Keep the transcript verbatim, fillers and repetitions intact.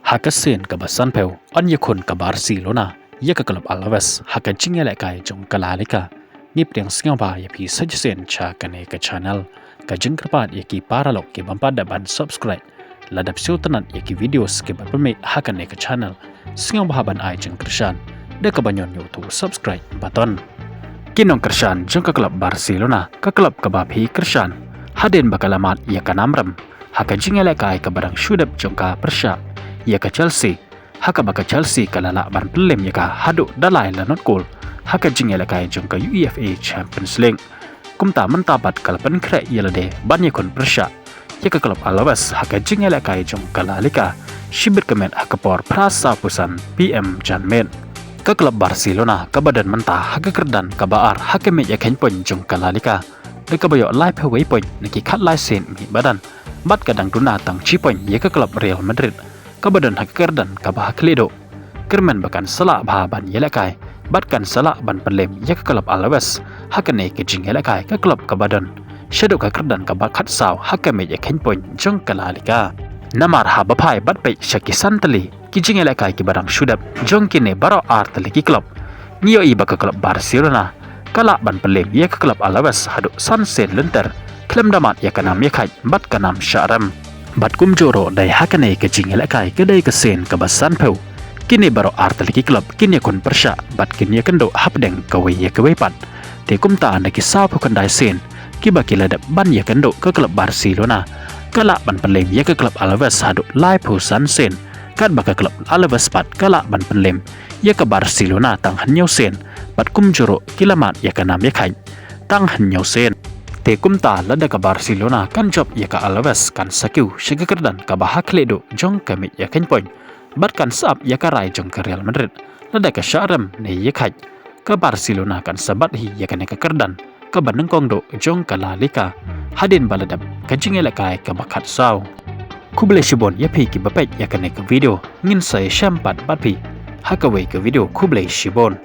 Ha ka sien kaba sanphew, yn ïakhun ka Barcelona ïa ka klub Alaves ha ka jingïalehkai jong ka La Liga. Ngi pdiang sngewbha ïa phi sa shisien sha kane ka channel. Ka jingkyrpad ïa ki paralok ki bym pat da ban subscribe, lada phi sngewtynnat ïa ki videos kiba pynmih ha kane ka channel, sngewbha ban ai jingkyrshan da kaba ñion ïa uto u subscribe button. Ki nongkyrshan jong ka klub Barcelona, ka klub kaba phi kyrshan, hadien ba ka la mad ïa ka nam rem ha ka jingïalehkai kaba dang shu dep jong ka pyrshah ïa ka Chelsea, ha kaba ka Chelsea ka la lah ban pynlem ïa ka haduh da lai la not kol ha ka jingïalehkai jong ka UEFA Champions League. Kumta mynta pat ka la pynkhreh ïa lade ban ïakhun pyrshah ïa ka klub Alaves ha ka jingïalehkai jong ka La Liga, shibit ka miet ha ka por phra saw phew san P M janmiet. Ka klub Barcelona kaba don mynta ha ka kyrdan kaba ar ha ka miej ïakheiñ point jong ka La Liga, da kaba ïoh laiphew wei point na ki khatlai sien mih madan, bad ka dang duna tang shi point ïa ka klub Real Madrid kaba don ha ka kyrdan kaba ha khlieh duh. Kyrmen ba kan sa lah bha ban ïalehkai bad kan sa lah ban pynlem ïa ka klub Alaves ha kane ka jingïalehkai, ka klub kaba don shaduh ka kyrdan kaba khatsaw ha ka miej ïakheiñ point jong ka La Liga. Namar haba phai bad peit sha ki san tylli ki jingïalehkai kiba dang shu dep jong kine baroh ar tylli ki klub, ngi ïohi ba ka klub Barcelona ka lah ban pynlem ïa ka klub Alaves haduh san sien lynter khlem da mad ïa ka nam ïakhaid bad ka nam shah rem. Bad kumjuh ruh dei ha kane ka jingïalehkai ka dei ka sien kaba sanphew, kine baroh ar tylli ki klub kin ïakhun pyrshah bad kin ïakynduh hapdeng kawei ïa kawei pat. Te kumta na ki saw phew khyndai sien kiba ki la dep ban ïakynduh, ka klub Barcelona ka lah ban pynlem ïa ka klub Alaves haduh laiphew san sien, katba ka klub Alaves pat ka lah ban pynlem ïa ka Barcelona tang hynñiew sien, bad kumjuh ruh ki la mad ïa ka nam ïakhaid tang hynñiew sien. Te kumta lada ka Barcelona kan jop ïa ka Alaves kan sa kiew sha ka kyrdan kaba ha khlieh duh jong ka miej ïakheiñ point bad kan sa ap ïa ka rai jong ka Real Madrid lada ka shah rem ne ïakhaid, ka Barcelona kan sa bat hi ïa kane ka kyrdan kaba nyngkong duh jong ka La Liga hadien ba la dep ka jingïalehkai kaba khatsaw. Khublei shibun ïa phi kiba peit ïa kane ka video, ngin sa ïashem pat bad phi ha kawei ka video. Khublei shibun.